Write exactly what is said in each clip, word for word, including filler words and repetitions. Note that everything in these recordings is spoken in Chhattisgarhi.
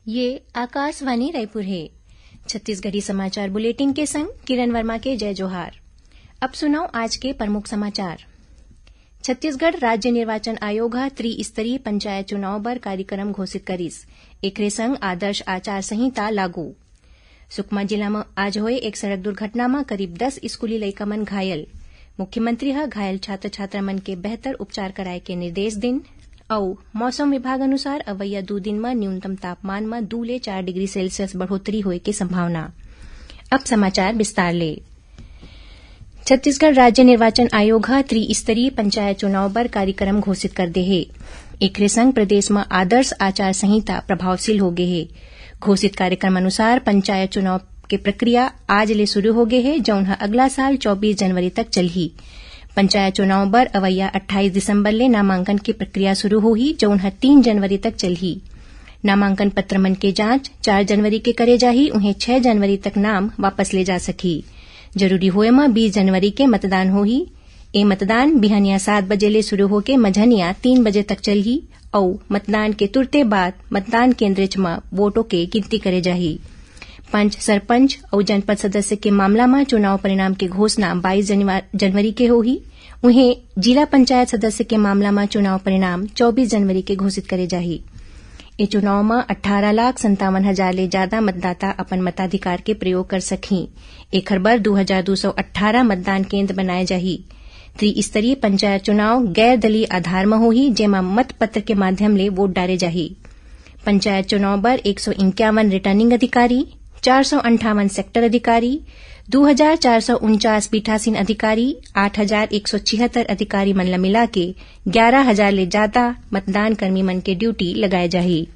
ये आकाशवाणी रायपुर हे। छत्तीसगढ़ी समाचार बुलेटिन के संग किरण वर्मा के जय जोहार। अब सुनव आज के प्रमुख समाचार। छत्तीसगढ़ राज्य निर्वाचन आयोग ह त्रिस्तरीय पंचायत चुनाव बर कार्यक्रम घोषित करिस। एकरे संग आदर्श आचार संहिता लागू। सुकमा जिला म आज होए एक सड़क दुर्घटना म करीब दस स्कूली लइका मन घायल। मुख्यमंत्री ह घायल छात्र-छात्रा मन के बेहतर उपचार कराए के निर्देश दिन। अउ मौसम विभाग अनुसार अवइया दू दिन म न्यूनतम तापमान म दू ले चार डिग्री सेल्सियस बढ़ोतरी होए के संभावना। अब समाचार विस्तार ले। छत्तीसगढ़ राज्य निर्वाचन आयोग ह त्रिस्तरीय पंचायत चुनाव बर कार्यक्रम घोषित कर दे हे। एकरे संग प्रदेश म आदर्श आचार संहिता प्रभावशील हो गे हे। घोषित कार्यक्रम अनुसार पंचायत चुनाव के प्रक्रिया आज ले शुरू हो गे हे, जउन ह अगला साल चौबीस जनवरी तक चलही। पंचायत चुनाव बर अवइया अट्ठाईस दिसंबर ले नामांकन के प्रक्रिया शुरू होही, जउन ह तीन जनवरी तक चलही। नामांकन पत्र मन के जांच चार जनवरी के करे जाही, उहें छह जनवरी तक नाम वापस ले जा सकही। जरूरी होए म बीस जनवरी के मतदान होही। ए मतदान बिहनिया सात बजे ले शुरू होके मझनिया तीन बजे तक चलही अउ मतदान के तुरते बाद मतदान केंद्रच म वोटों के गिनती करे जाही। पंच, सरपंच अउ जनपद सदस्य के मामला म चुनाव परिणाम के घोषणा बाईस जनवा-, जनवरी के होही। उहें, जिला पंचायत सदस्य के मामला म चुनाव परिणाम चौबीस जनवरी के घोषित करे जाही। ए चुनाव म अट्ठारह लाख संतावन हजार ले जादा मतदाता अपन मताधिकार के प्रयोग कर सकही। एखर बर दू हजार दू सौ अट्ठारह मतदान केंद्र बनाए जाही। त्रिस्तरीय पंचायत चुनाव गैर दलीय आधार म होही, जेमा मतपत्र के माध्यम ले वोट डारे जाही। पंचायत चुनाव बर एक सौ इक्यावन रिटर्निंग अधिकारी, चार सौ अंठावन सेक्टर अधिकारी, दू हजार चार सौ उनचास पीठासीन अधिकारी, आठ हजार एक सौ छिहत्तर अधिकारी मन ल मिलाके ग्यारह हजार ले जादा मतदान कर्मी मन के ड्यूटी लगाए जाही।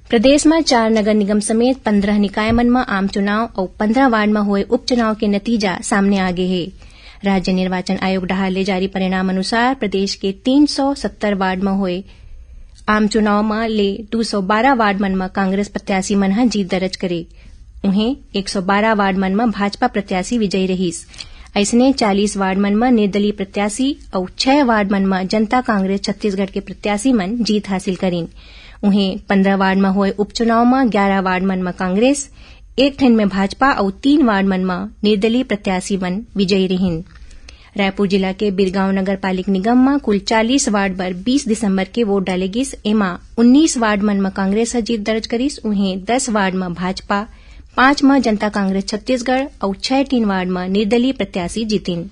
प्रदेश म चार नगर निगम समेत पंद्रह निकाय मन म आम चुनाव अउ पंद्रह वार्ड म होए उपचुनाव के नतीजा सामने आ गे हे। राज्य निर्वाचन आयोग डहार ले जारी परिणाम अनुसार प्रदेश के तीन सौ सत्तर वार्ड म होए आम चुनाव म ले दू सौ बारह वार्ड मन म कांग्रेस प्रत्याशी मन ह जीत दर्ज करे। उहें, एक सौ बारह वार्ड मन म भाजपा प्रत्याशी विजयी रहिस। अइसने चालीस वार्ड मन म निर्दलीय प्रत्याशी अउ छह वार्ड मन म जनता कांग्रेस छत्तीसगढ़ के प्रत्याशी मन जीत हासिल करिन। उहें, पंद्रह वार्ड म होए उपचुनाव म ग्यारह वार्ड मन म कांग्रेस, एक ठन म भाजपा अउ तीन वार्ड मन म निर्दलीय प्रत्याशी मन विजयी रिहिन। रायपुर जिला के बिरगांव नगर पालिक निगम म कुल चालीस वार्ड बर बीस दिसंबर के वोट डाले गिस। एमा उन्नीस वार्ड मन म कांग्रेस ह जीत दर्ज करिस, उहें दस वार्ड म भाजपा, पांच म जनता कांग्रेस छत्तीसगढ़ अउ छह टीन वार्ड म निर्दलीय प्रत्याशी जीतिन।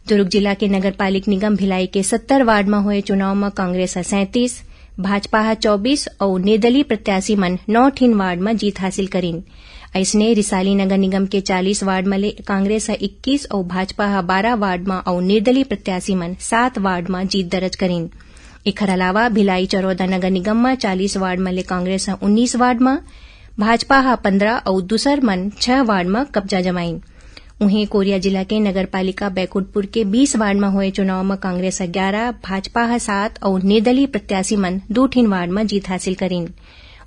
दुर्ग जिला के नगर पालिक निगम भिलाई के सत्तर वार्ड म होए चुनाव म कांग्रेस ह सैंतीस, भाजपा ह चौबीस अउ निर्दलीय प्रत्याशी मन नौ ठिन वार्ड म जीत हासिल करिन। अइसने रिसाली नगर निगम के चालीस वार्ड म ले कांग्रेस ह इक्कीस अउ भाजपा ह बारह वार्ड म अउ निर्दलीय प्रत्याशी मन सात वार्ड म जीत दर्ज करिन। एखर अलावा भिलाई चरौदा नगर निगम म चालीस वार्ड म ले कांग्रेस ह उन्नीस वार्ड म, भाजपा ह पंद्रह अउ दूसर मन छह वार्ड म कब्जा जमाइन। उहें, कोरिया जिला के नगर पालिका बैकुंठपुर के बीस वार्ड म होए चुनाव म कांग्रेस ह ग्यारह, भाजपा ह सात अउ निर्दलीय प्रत्याशी मन दू ठिन वार्ड म जीत हासिल करिन।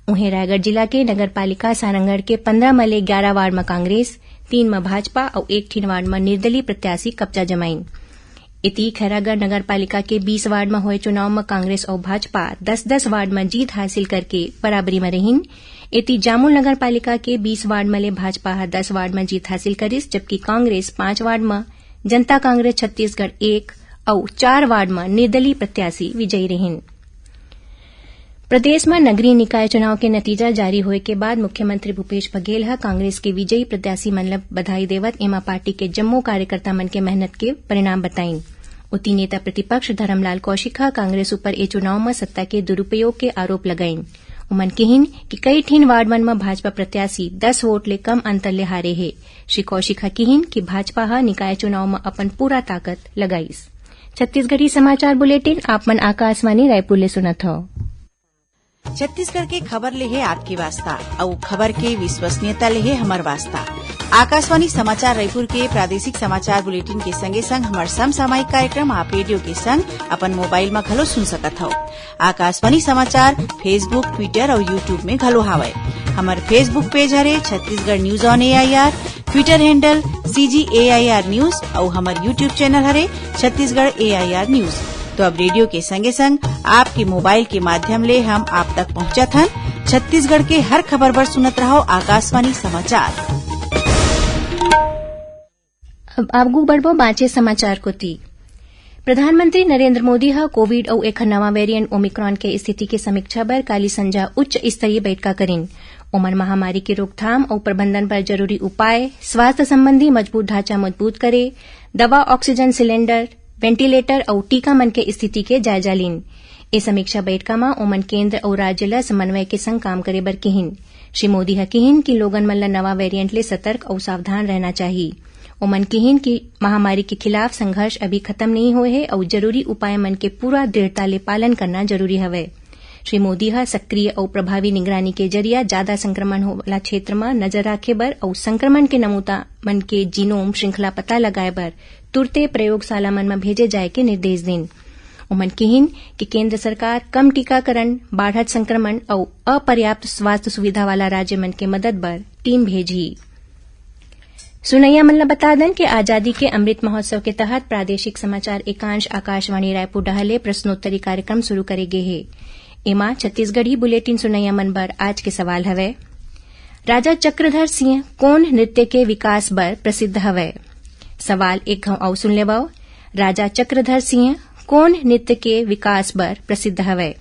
उहें, रायगढ़ जिला के नगर पालिका सारंगढ़ के पंद्रह म ले ग्यारह वार्ड म कांग्रेस, तीन म भाजपा अउ एक ठिन वार्ड म निर्दलीय प्रत्याशी कब्जा जमाइन। एती, खैरागढ़ नगर पालिका के बीस वार्ड म होए चुनाव म कांग्रेस अउ भाजपा दस दस वार्ड म जीत हासिल करके बराबरी म रहिन। एती, जामुल नगर पालिका के बीस वार्ड म ले भाजपा ह दस वार्ड म जीत हासिल करिस, जबकि कांग्रेस पांच वार्ड म, जनता कांग्रेस छत्तीसगढ़ एक अउ चार वार्ड म निर्दलीय प्रत्याशी विजयी रहिन। प्रदेश म नगरीय निकाय चुनाव के नतीजा जारी होए के बाद मुख्यमंत्री भूपेश बघेल ह कांग्रेस के विजयी प्रत्याशी मन ल बधाई देवत एमा पार्टी के जम्मो कार्यकर्ता मन के मेहनत के परिणाम बताइन। ओती, नेता प्रतिपक्ष धरमलाल कौशिक ह कांग्रेस ऊपर ए चुनाव म सत्ता के दुरुपयोग के आरोप लगाइन। उमन किहिन कि कई ठिन वार्ड मन म भाजपा प्रत्याशी दस वोट ले कम अंतर ले हारे हे। श्री कौशिक ह किहिन कि भाजपा ह निकाय चुनाव म अपन पूरा ताकत लगाइस। छत्तीसगढ़ी समाचार बुलेटिन आप मन आकाशवाणी रायपुर ले सुनत हव। छत्तीसगढ़ के खबर ले हे आपके वास्ता, अउ खबर के विश्वसनीयता ले हे हमर वास्ता। आकाशवाणी समाचार रायपुर के प्रादेशिक समाचार बुलेटिन के संगे संग हमर समसामयिक कार्यक्रम आप रेडियो के संग अपन मोबाइल म घलो सुन सकत हव। आकाशवाणी समाचार Facebook, Twitter अउ YouTube में घलो हावय। हमर Facebook पेज हरे Chhattisgarh news on AIR, Twitter handle CG AIR news अउ हमर YouTube चैनल हरे छत्तीसगढ़ एआईआर न्यूज। तो अब रेडियो के संगे संग आपके मोबाइल के माध्यम ले हम आप तक पहुंचत हन। छत्तीसगढ़ के हर खबर बर सुनत रहो आकाशवाणी समाचार। अब आगू बढ़बो बांचे समाचार कोति। प्रधानमंत्री नरेंद्र मोदी ह कोविड अउ एखर नवा वेरिएंट ओमिक्रॉन के स्थिति के समीक्षा बर काली संझा उच्च स्तरीय बैठका करिन। ओमन महामारी के रोकथाम अउ प्रबंधन बर जरूरी उपाय, स्वास्थ्य संबंधी मजबूत ढांचा मजबूत करे, दवा, ऑक्सीजन सिलेंडर, वेंटिलेटर अउ टीका मन के स्थिति के जायजा लीन। ए समीक्षा बैठका म ओमन केंद्र अउ राज्य ल समन्वय के संग काम करे बर किहिन। श्री मोदी ह किहिन कि लोगन मन ल नवा वेरिएंट ले सतर्क अउ सावधान रहना चाही। ओमन किहिन कि महामारी के खिलाफ संघर्ष अभी खत्म नइ होए हे अउ जरूरी उपाय मन के पूरा दृढ़ता ले पालन करना जरूरी हवय। श्री मोदी ह सक्रिय अउ प्रभावी निगरानी के जरिया जादा संक्रमण वाला क्षेत्र म नजर राखे बर अउ संक्रमण के नमूना मन के जीनोम श्रृंखला पता लगाए बर तुरते प्रयोगशाला मन म भेजे जाए के निर्देश दीन। ओमन किहिन कि केंद्र सरकार कम टीकाकरण, बाढ़त संक्रमण अउ अपर्याप्त स्वास्थ्य सुविधा वाला राज्य मन के मदद बर टीम भेजही। सुनैया मन ल बता दन कि आजादी के अमृत महोत्सव के तहत प्रादेशिक समाचार एकांश आकाशवाणी रायपुर डहार ले प्रश्नोत्तरी कार्यक्रम शुरू करे गे हे। एमा छत्तीसगढ़ी बुलेटिन सुनैया मन बर आज के सवाल हवय, राजा चक्रधर सिंह कोन नृत्य के विकास बर प्रसिद्ध हवय? सवाल एक घाव अउ सुन लेवव, राजा चक्रधर सिंह कोन नृत्य के विकास बर प्रसिद्ध हवय?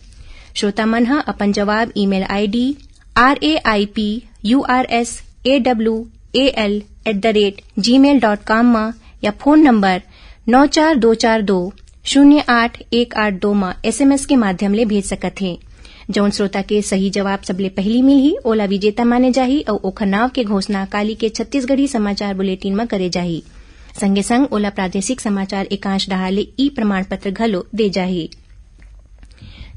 श्रोता मन ह अपन जवाब email ID R A I P U R S A W A L at the rate gmail dot com म या फोन नंबर नौ चार दो चार दो शून्य आठ एक आठ दो म एसएमएस के माध्यम ले भेज सकत हे। जउन श्रोता के सही जवाब सबले पहिली मिलही, ओला विजेता माने जाही अउ ओखर नाव के घोषणा काली के छत्तीसगढ़ी समाचार बुलेटिन म करे जाही। संगे संग ओला प्रादेशिक समाचार एकांश डहार ले ई प्रमाण पत्र घलो दे जाही।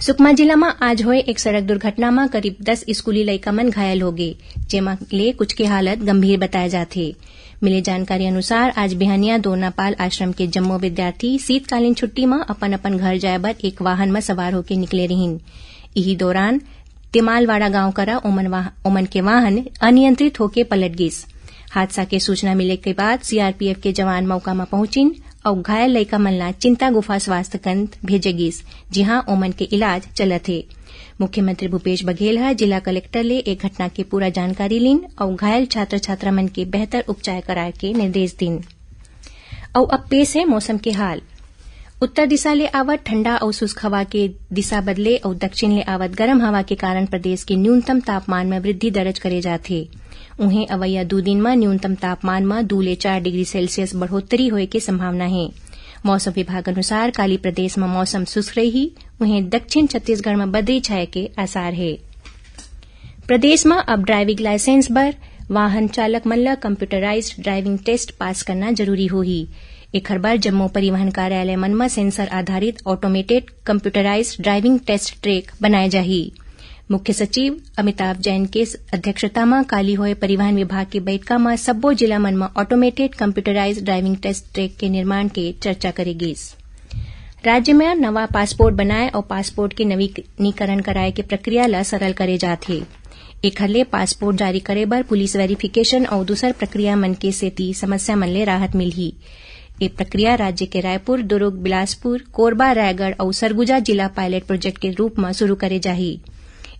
सुकमा जिला म आज होए एक सड़क दुर्घटना म करीब दस स्कूली लइका मन घायल हो गे, जेमा ले कुछ के हालत गंभीर बताए जाथे। मिले जानकारी अनुसार, आज बिहनिया दोरनापाल आश्रम के जम्मो विद्यार्थी शीतकालीन छुट्टी म अपन-अपन घर जाए बर एक वाहन म सवार होके निकले रिहिन। इही दौरान तिमालवाड़ा गांव करा ओमन वाह-, ओमन के वाहन अनियंत्रित होके पलट गिस। हादसा के सूचना मिले के बाद सीआरपीएफ के जवान मौका म पहुंचिन अउ घायल लइका मन ला चिंता गुफा स्वास्थ्य केंद्र भेजे गिस, जिहां ओमन के इलाज चलत हे। मुख्यमंत्री भूपेश बघेल ह जिला कलेक्टर ले ए घटना के पूरा जानकारी लीन अउ घायल छात्र-छात्रा मन के बेहतर उपचार कराए के निर्देश दीन। अउ अब पेश हे मौसम के हाल। उत्तर दिशा ले आवत ठंडा अउ शुष्क हवा के दिशा बदले अउ दक्षिण ले आवत गरम हवा के कारण प्रदेश के न्यूनतम तापमान म वृद्धि दर्ज करे जाथे। उहें, अवइया दू दिन म न्यूनतम तापमान म दू ले चार डिग्री सेल्सियस बढ़ोत्तरी होए के संभावना हे। मौसम विभाग अनुसार, काली प्रदेश म मौसम शुष्क रही, उहें दक्षिण छत्तीसगढ़ म बदरी छाए के आसार हे। प्रदेश म अब ड्राइविंग लाइसेंस बर वाहन चालक मन ल कंप्यूटराइज्ड ड्राइविंग टेस्ट पास करना जरूरी होही। एखर बर जम्मो परिवहन कार्यालय मन म सेंसर आधारित automated computerised driving test track बनाए जाही। मुख्य सचिव अमिताभ जैन के अध्यक्षता म काली होए परिवहन विभाग के बैठका म सब्बो जिला मन म automated computerised driving test track के निर्माण के चर्चा करे गिस। राज्य म नवा पासपोर्ट बनाए अउ पासपोर्ट के नवीनीकरण कराए के प्रक्रिया ल सरल करे जात हे। एखर ले पासपोर्ट जारी करे बर पुलिस वेरिफिकेशन अउ दूसर प्रक्रिया मन के सेती समस्या मन ले राहत मिलही। ए प्रक्रिया राज्य के रायपुर, दुर्ग, बिलासपुर, कोरबा, रायगढ़ अउ सरगुजा जिला पायलट प्रोजेक्ट के रूप म शुरू करे जाही।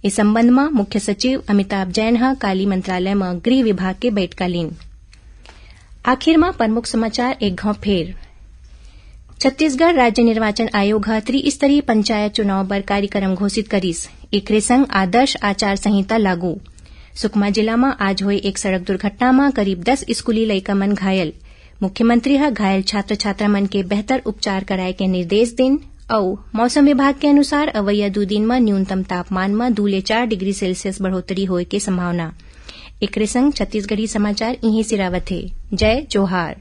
ए संबंध म मुख्य सचिव अमिताभ जैन ह काली मंत्रालय म गृह विभाग के बैठका लीन। आखिर म प्रमुख समाचार एक घाव फेर। छत्तीसगढ़ राज्य निर्वाचन आयोग ह त्रिस्तरीय पंचायत चुनाव बर कार्यक्रम घोषित करिस। एखरे संग आदर्श आचार संहिता लागू। सुकमा जिला म आज होए एक सड़क दुर्घटना म करीब दस स्कूली लइका मन घायल। मुख्यमंत्री ह घायल छात्र-छात्रा मन के बेहतर उपचार कराए के निर्देश दिन अउ मौसम विभाग के अनुसार अवइया दू दिन म न्यूनतम तापमान म दू ले चार डिग्री सेल्सियस बढ़ोतरी होए के संभावना। एकरे संग छत्तीसगढ़ी समाचार इहीं सिरावत हे। जय जोहार।